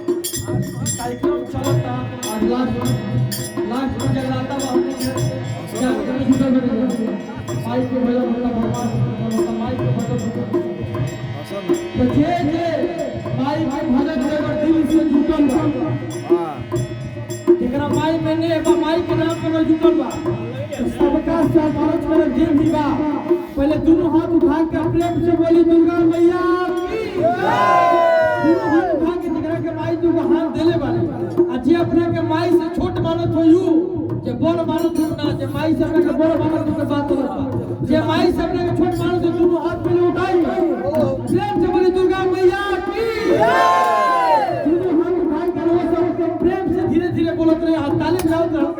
कार्यक्रम चलता आज लास्ट लास्ट में जगराता बा हमने के जागरण छूटल बा। माइक के भजन होता, भगवान होता, माइक के भजन होता। तो जे जे माई के भजन अगर दिल से जुटल बा, जेकरा माई में ने बा, माई के नाम पर जुटल बा, तो सबका साथ करे जे भी बा पहले दोनों हाथ उठा के प्रेम से बोली दुर्गा मैया की जय। दोनों हाथ उठा के जेकरा के माई दुगो हाथ देले बारे आ जे अपना के माई से छोट मानत होयू, जे बड़ मानत हो ना, जे माई से अपना के बड़ मानत हो के बात होत बा, जे माई से अपना के छोट मानत हो दोनों हाथ पहले उठाई प्रेम से बोली दुर्गा मैया की जय। दोनों हाथ उठा के वो सब प्रेम से धीरे धीरे बोलत रहे, हाथ ताली बजावत रहो।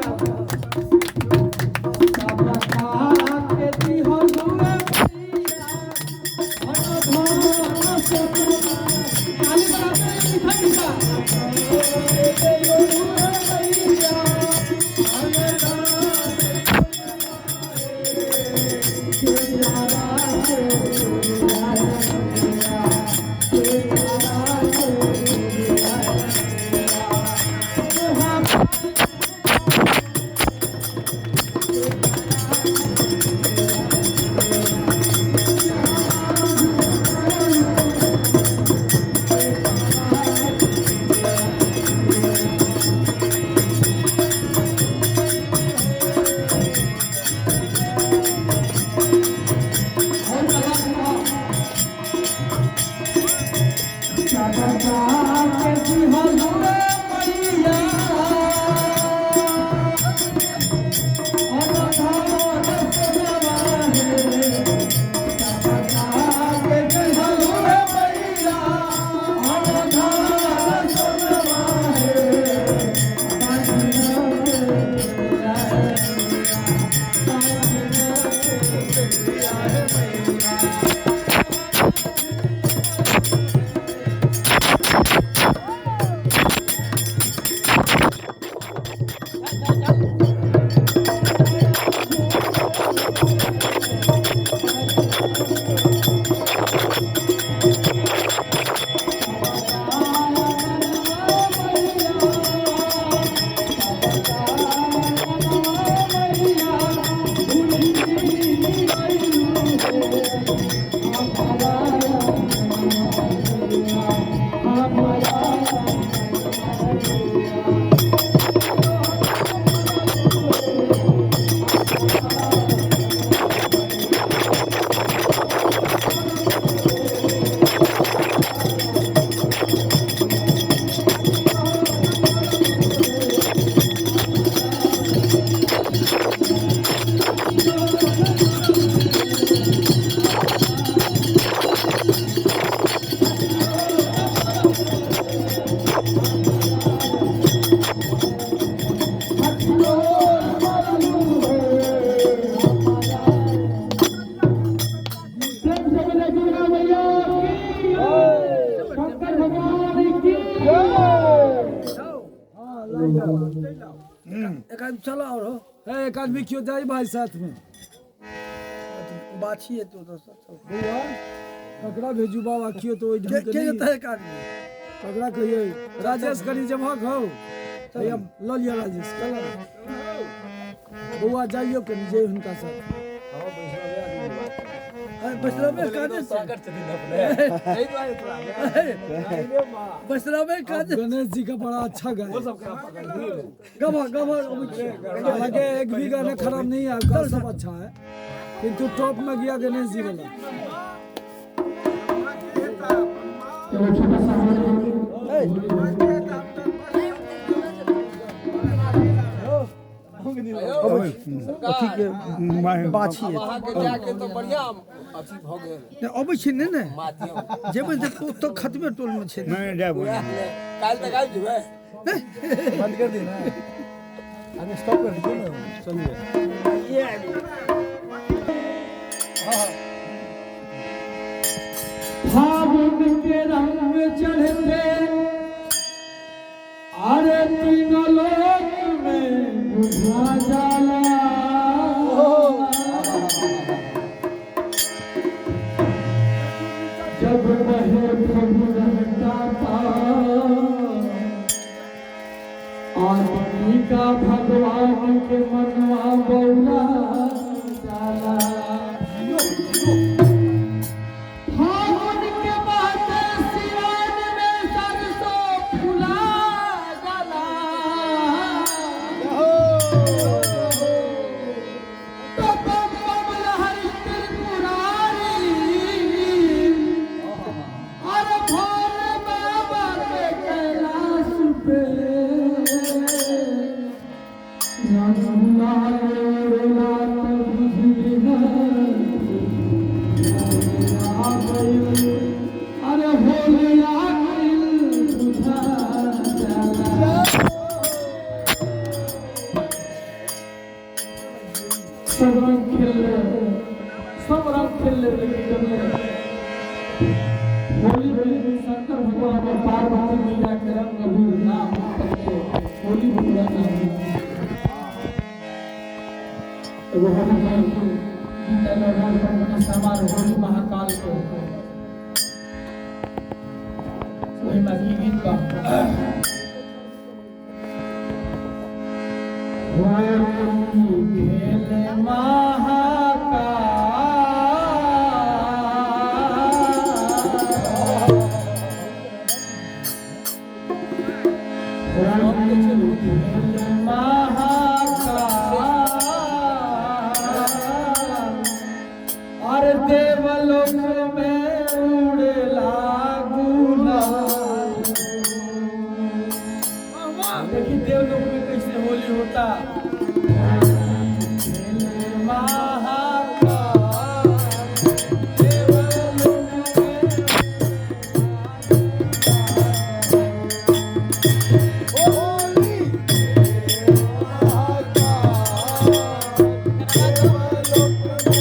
आदमी चला और हो। है एक आदमी क्यों जाए भाई साथ में? बाछी है तो दोस्तों। बउआ ककरा भेजू बाबा क्यों तो ओहि के ढंग के के नहीं। जेतै एक आदमी? ककरा कहिए? राजेश करी जमा खाओ भैया, लऽ लिअ राजेश। चल बउआ, जाइयो कनी जे हुनका साथ। अरे वैष्णवे काजे से, वैष्णवे काजे। गणेश जी का बड़ा अच्छा गाय। गवा गवा अबै छी। हालांकि एक भी गाना खराब नहीं है आपका, सब अच्छा है, किंतु टॉप में गया गणेश जी वाला। एगो छोटा सा होली। अथी के बाछी है। अहाँके जाके तऽ बढ़िया अथी भऽ गेल। नहि, अबै छी नहि ने। माध्यम। जेबै तऽ ओतऽ खतमे टोलमे छै ने। नहीं जाए। उएह ने काल्हि तक आबि जेबै। बंद कर दिए ना, आगे स्टॉप कर दीजिए ना, चलिए। फागुन के रंग चढ़ते अरे तीनों लोक में बुझा जाला। जब बहे फगुन हटाता आदमी का भगवान के मनवा बौला जाला। फागुन के बहते सिवान में सरसों फुला जाला। तो बम बम लहर त्रिपुरारी और भोले बाबा के कैलाश पे रंग लाल लाल बुझली अरे होली आ गइल बुझा जाला। सब रंग खेल ले, सब रंग खेल ले, लेकिन जब ले होली में शंकर भगवान और पार्वती मैया के रंग अबीर नाम तकले होली में पूरा नाम। एगो होली में गीत आयल रोल पर समार होली महाकाल के, वही में की गीत बा? होली खेले महाकाल, होली खेले महाकाल और देवलोक में उड़ेला गुलाल। देखी देवलोक में कैसे होली होता। खेले महाकाल देवलोक में। होली महाकाल देवलोक में।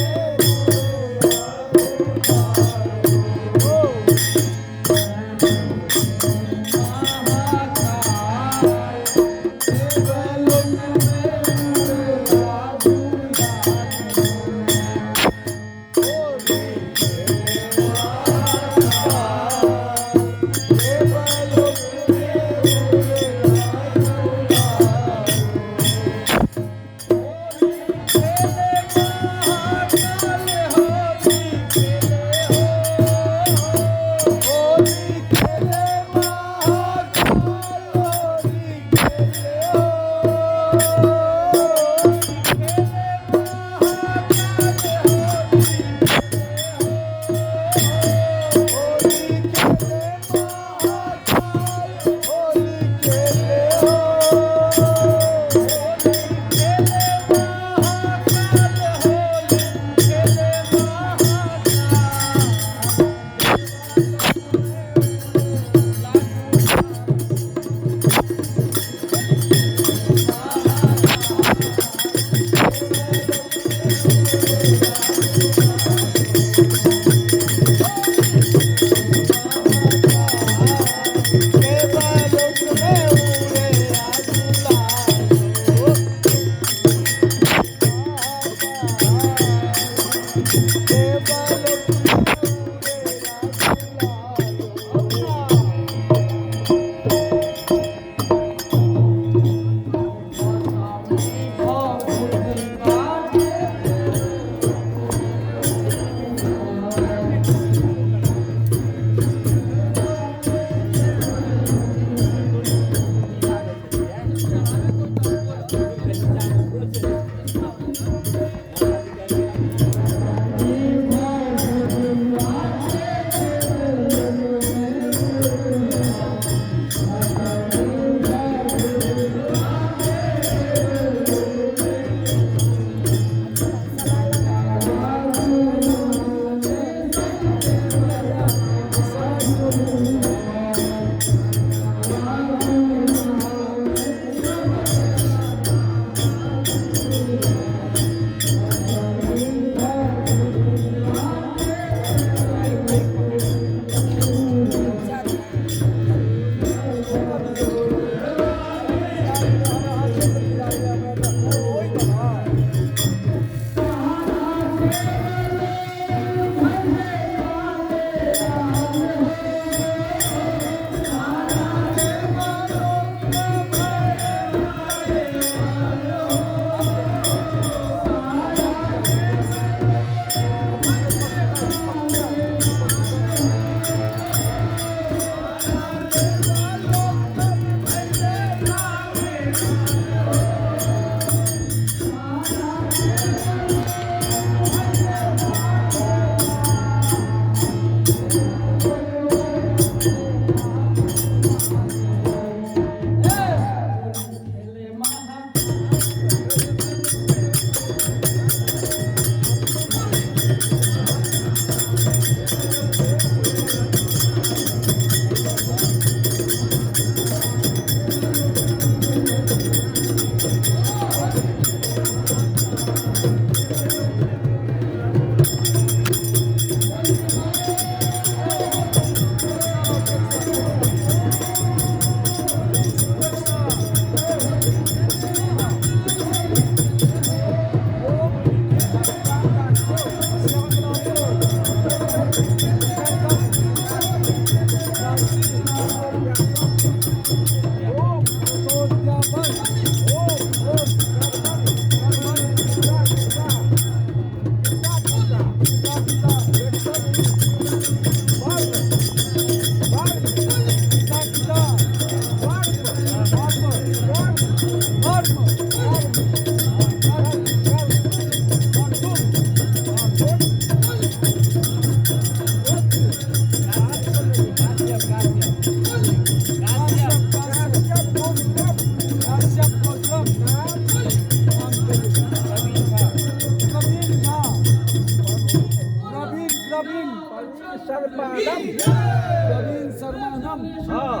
शर्मानम प्रवीण शर्मानम। हाँ,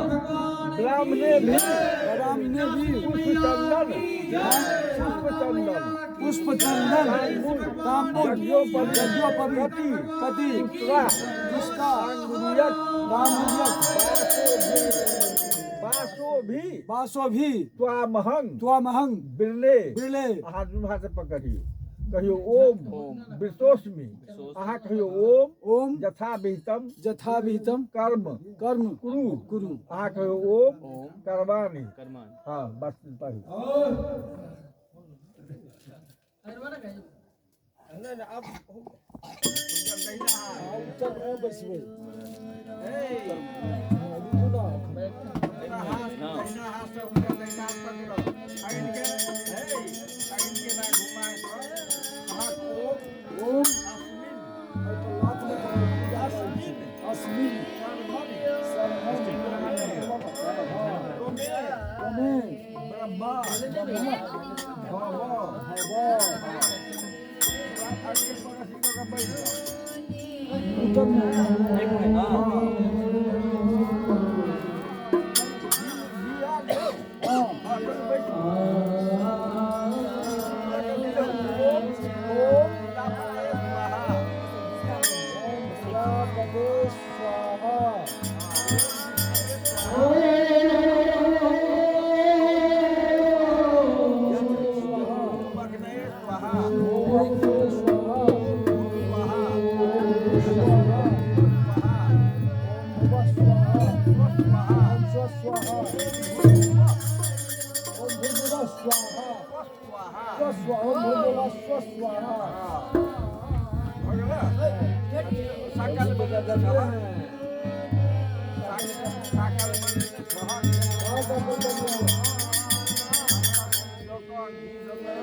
ब्राह्मणे भी ब्राह्मणे भी पुष्प चंदन, पुष्प चंदन, पुष्प चंदन, तांबूल, यज्ञोपवीत, कति, दूसरा, जिसका तांगुरियक, तांगुरियक, बासो भी, बासो भी, त्वामहंग, त्वामहंग, बिरले, बिरले। अहाँ दुनू हाथ से पकड़ियौ, कहियौ ओम विशोषमि। अहाँ कहियौ ओम, ओम, यथा विहितम, यथाविहितम, कर्म, कर्म, कुरु, कुरु। अहाँ कहियौ ओम कर्माणि। हाँ, बस पढ़ू। उत्तर में बैसबै। दहिना हाथ से हुनकर दहिना हाथ पकड़ो आ इनके, हे, आ इनके ना घुमाए कऽ अहाँ ओम ओम अस्मिन, अस्मिन, अस्मिन, शर्मणि, त्वमे, त्वमे, ब्रह्मा, भव, भव। आगे पकड़ कऽ बैठ जाउ। उत्तर में। हाँ। हाँ, बैठू। ओम, ओम प्रजापतये स्वाहा। ओम प्रजापते स्वाहा। अग्नये स्वाहा। ओम स्वाहा। स्वाहा। स्वाहा। स्वाहा। ओम स्वाहा। स्वाहा। ओम स्वाहा। ओम भूर्भुवः स्वाहा। स्वाहा। स्वाहा। ओम भूर्भुवः स्वाहा। भऽ गेलै? सकल बदल छह। सकल बदल छह। हाँ, सब बदल दिया। लोक घी लऽ कऽ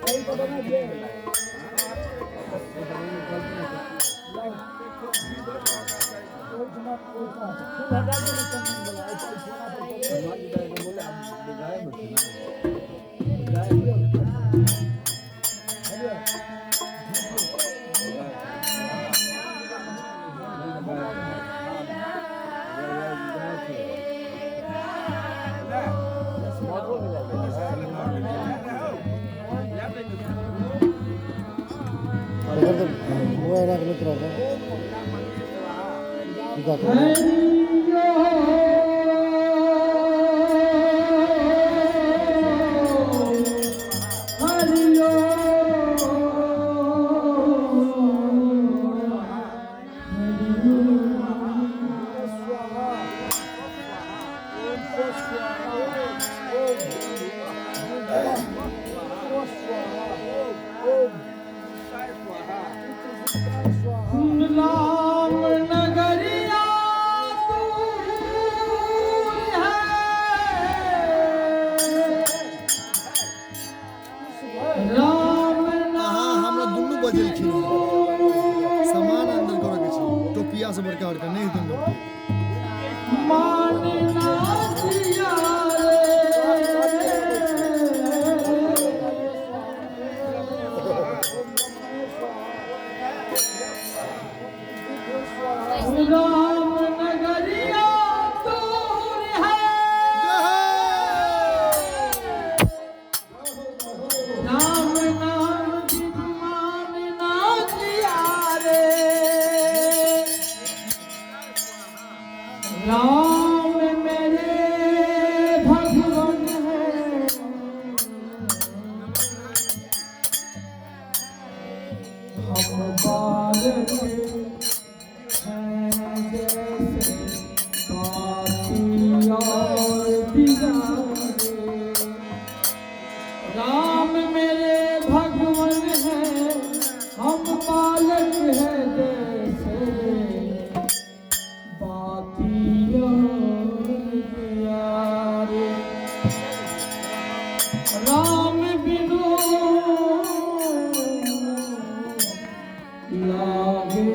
यही तो बना दिए। ओहिठमा, ओहिठमा। फूल हटा दे ने चंदन वाला, एहि सोना पर चंदन। स्वाहा। ओम स्वाहा। ओम भूर्भुवः स्वाहा। ओम स्वाहा। राम नगरिया दूर है, राम अहाँ हमरा दुनू बजेलखिन हँ। सामान अन्दर करऽ के छै, टोपिया से बड़का बड़का नहि हेतै गलती। मानना जिया रे। राम नगरिया दूर है, राम नाम मानना जिया रे। राम मेरे भगवान है, हम बालक हैं जैसे बाती और दिया रे। राम मेरे भगवान है, हम बालक हैं जैसे बाती और दिया रे। राम बिनु लागे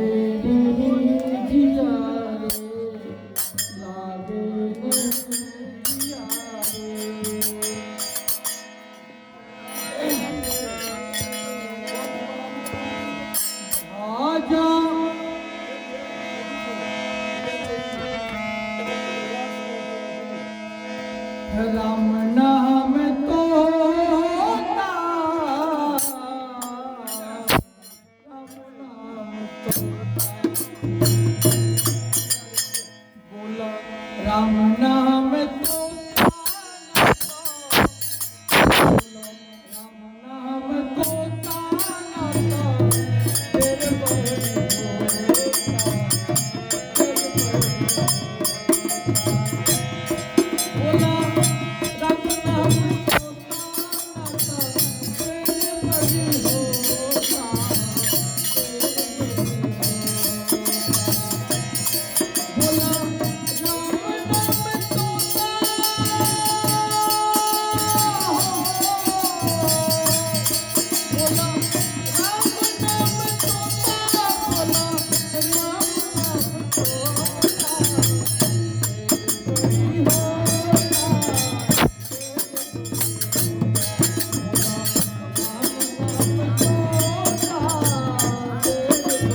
बोला राम नाम तोता राम नाम तोता नाता तेरे बड़ी बोला राम नाम तोता नाता तेरे बड़ी होता बोला राम नाम तोता बोला राम नाम तोता बोला राम नाम तोता तेरे बड़ी होता राम नाम तोता तेरे बड़ी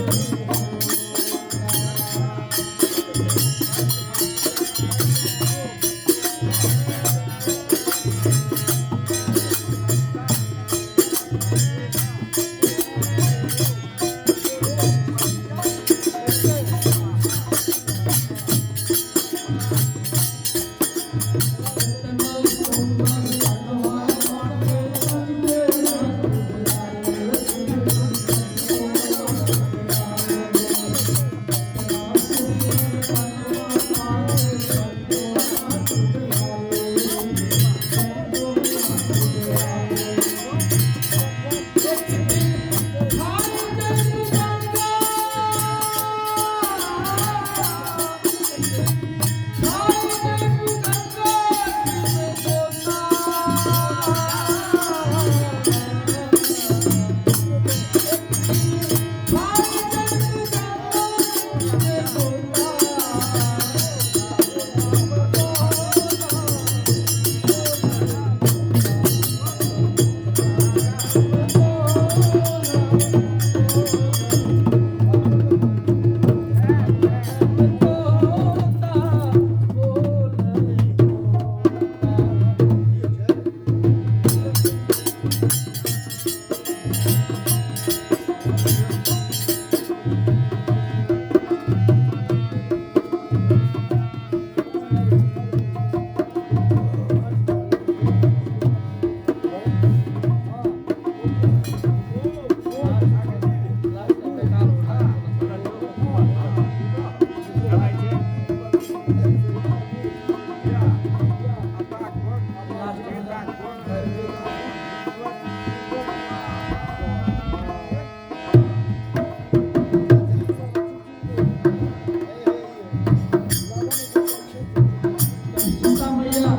सीता मैया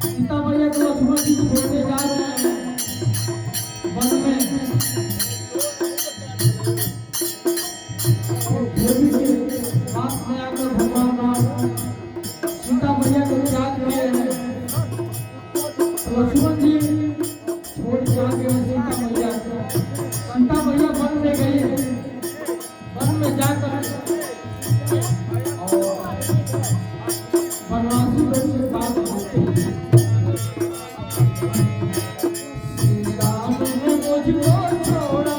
सीता मैया को लक्ष्मण जी छोड़ने जा रहे हैं वन में। और देवी के पास में आकर भगवान राम सीता मैया को त्याग दिए हैं। तो लक्ष्मण जी छोड़ के आ गए सीता मैया को। सीता मैया वन में गई है। वन में जाकर और वनवासी लोग से बात होती है। श्री राम ने मुझको छोड़ा।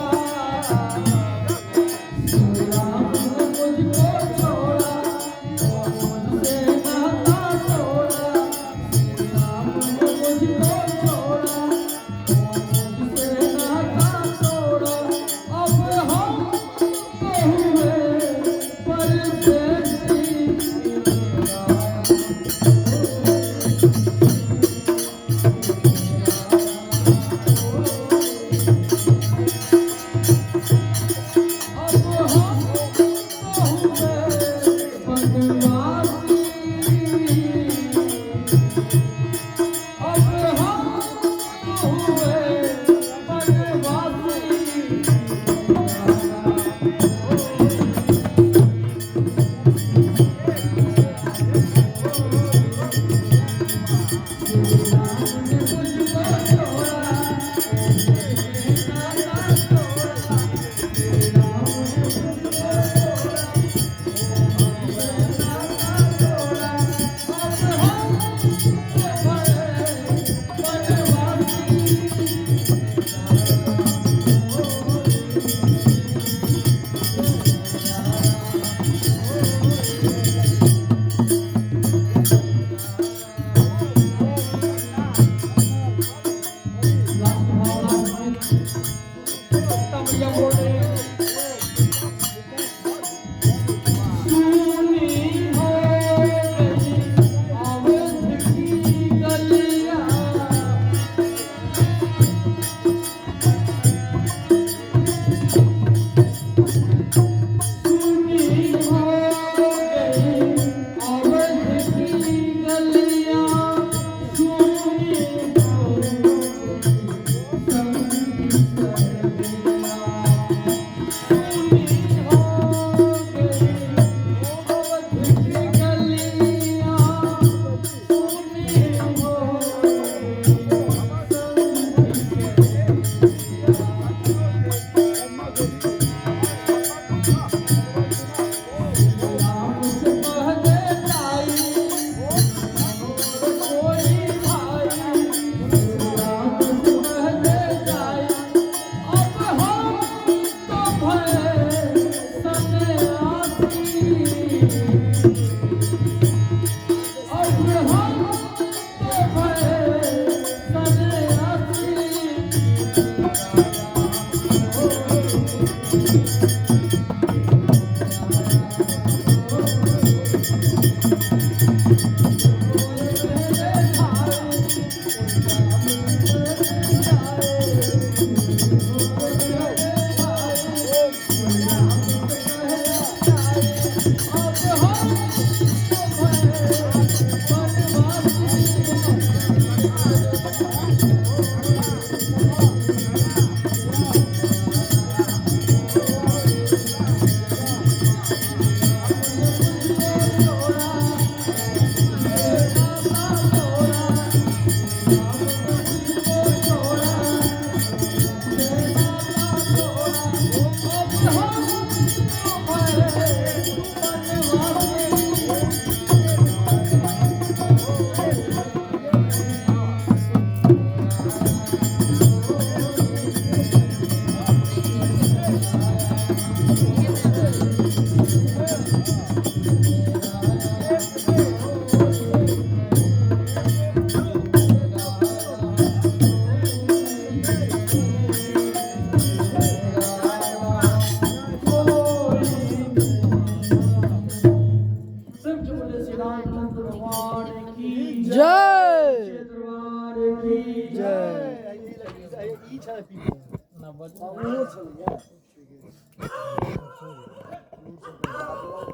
ओहो छलैया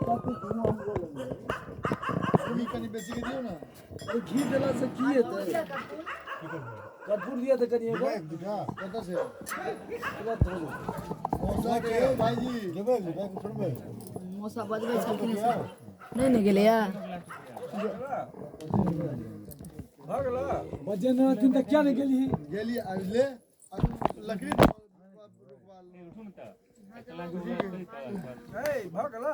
तब धुआं उड़ऽ लगलै। घी कनि बेसी के दियौ ने। घी देला से की हेतै? कर्पूर लिअ तऽ कनि एगो। कतऽ से तुरंत हो जेतै। मौसा के यौ भाईजी मौसा बजबै छलखिन से नहि ने गेलैया। बजेने रहथिन तऽ किया नहि गेलही? गेली आ ले आ लकड़ी रोपवा। भऽ गेल।